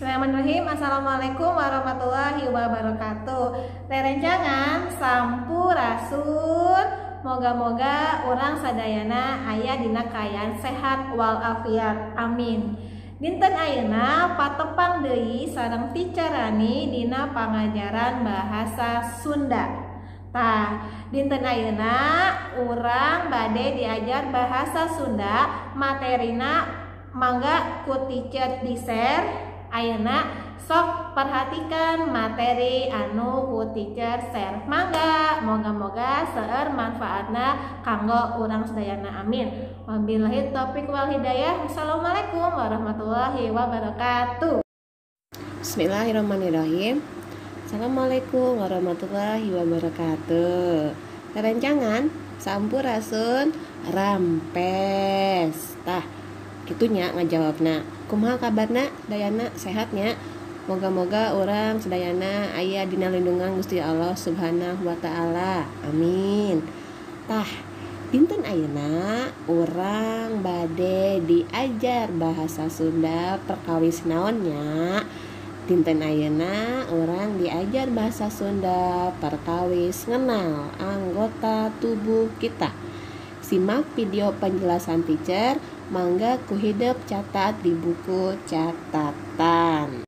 Bismillahirrahmanirrahim. Assalamualaikum warahmatullahi wabarakatuh. Rerencangan sampurasun. Moga-moga urang sadayana aya dina kaayaan sehat walafiat. Amin. Dinten ayeuna patepang deui sareng Teacher Rani dina pangajaran bahasa Sunda. Tah, dinten ayeuna urang bade diajar bahasa Sunda, materina mangga ku teacher di-share. Ayeuna sok perhatikan materi anu ku teacher share. Mangga, moga-moga seueur manfaatna kanggo urang sadayana. Amin. Wabillahi taufik wal hidayah. Assalamualaikum warahmatullahi wabarakatuh. Bismillahirrahmanirrahim. Assalamualaikum warahmatullahi wabarakatuh. Rerencangan sampurasun rampes. Tah, kitu nya ngajawabna. Kumaha kabarna dayana, sehatnya? Moga-moga urang sadayana aya dina lindungan Gusti Allah Subhanahu wa taala. Amin. Tah, dinten ayeuna urang bade diajar bahasa Sunda perkawis naon nya? Dinten ayeuna urang diajar bahasa Sunda perkawis ngenal anggota tubuh kita. Simak video penjelasan teacher, mangga ku hidep catat di buku catatan.